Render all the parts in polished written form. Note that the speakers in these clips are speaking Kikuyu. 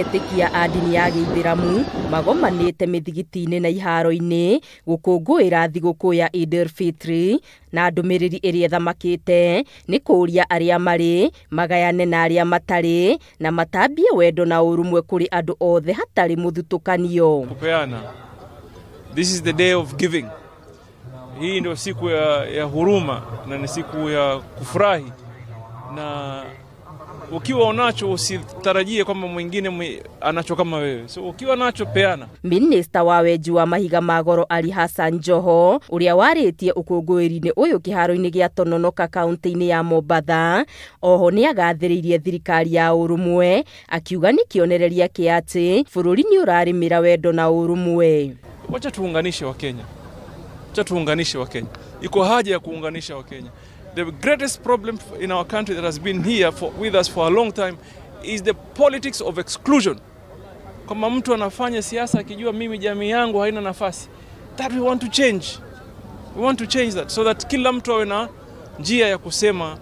Etĩkia a ndini ya gĩithĩramu magomanĩte mĩthigiti-inĩ na iharo-inĩ gũkũngũĩra thigũkũ ya Eid-el-Fitri, na ndũmĩrĩri ĩrĩa ĩthamakĩte nĩ kũũria arĩa marĩ magayane na arĩa matarĩ na matambie wendo na ũrũmwe kũrĩ andũ othe hatarĩ mũthutũkanio. Kupeana. This is the day of giving. Hii ndio siku ya huruma na ni siku ya kufurahi, na ukiwa unacho usitarajie kwamba mwingine anacho kama wewe. So ukiwa nacho peana. Minista wa wenji wa mahiga ma goro Ali Hassan Joho uria warĩtie ũkũngũĩri-inĩ ũyũ kĩharo-inĩ gĩa Tononoka kaunti-inĩ ya Mombatha oho nĩagathĩrĩirie thirikari ya ũrũmwe akiuga nĩ kĩonereria kĩa atĩ bũrũri nĩ ũrarĩmĩra wendo na ũrũmwe. Wacha tuunganishe Wakenya. Wacha tuunganishe Wakenya. Iko haja ya kuunganisha Wakenya. The greatest problem in our country that has been here with us for a long time is the politics of exclusion. Kama mtu anafanya siasa akijua mimi jamii yangu haina nafasi. That we want to change. We want to change that so that kila mtu awe na njia ya kusema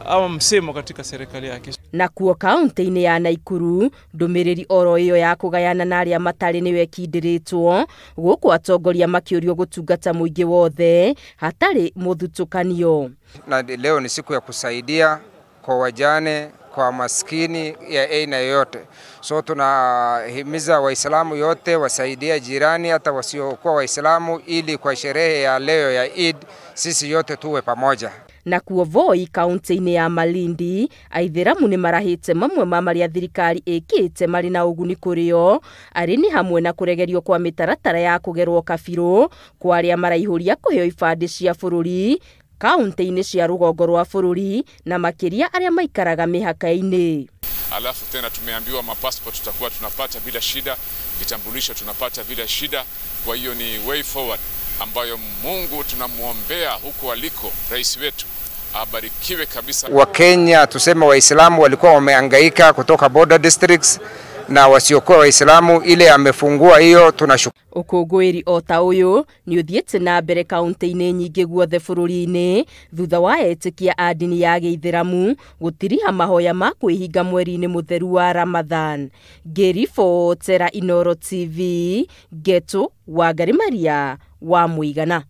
ama msemo katika serikali yake. Na kuo kaunti-inĩ ya Naikuru ndũmĩrĩri oro ĩyo ya kũgayana na arĩa matarĩ nĩyo ĩkindĩrĩtwo gũkũ atongoria makĩũrio gũtungata mũingĩ wothe hatarĩ mũthutũkanio. Na leo ni siku ya kusaidia kwa wajane, kwa maskini ya aina yoyote. So tunahimiza Waislamu yote wasaidie jirani hata wasiokuwa Waislamu, ili kwa sherehe ya leo ya Eid sisi yote tuwe pamoja. Na kuo Voi kaunti-inĩ ya Malindi aithĩramu nĩ marahĩte mamwe ma marĩa thirikari ĩkĩte marĩ na ũguni kũrĩ o arĩ nĩ hamwe na kũregerio kwa mĩtaratara ya kũgerwo kabirũ kwa arĩa maraihũria kũheo ibandĩ cia bũrũri kaunti-inĩ cia rũgongo rwa bũrũri na makĩria arĩa maikaraga mĩhaka-inĩ. Alafu tena tumeambiwa mapassport tutakuwa tunapata bila shida, vitambulisho tunapata bila shida. Kwa hiyo ni way forward ambayo Mungu tunamuombea huko aliko rais wetu abarikiwe kabisa. Wakenya tuseme Waislamu walikuwa wamehangaika kutoka border districts na wasiokuwa Waislamu, ile amefungua hiyo tunashukuru. Ũkũngũĩri o ta ũyũ nĩ ũthiĩte na mbere kaunti-inĩ nyingĩ guothe bũrũri-inĩ thutha wa etĩkia a ndini ya gĩithĩramu gũtiriha mahoya ma kwĩhinga mweri-inĩ mũtheru wa Ramadhan. Ngĩribotera Inooro TV, Geto Wangari Maria wa Mũigana.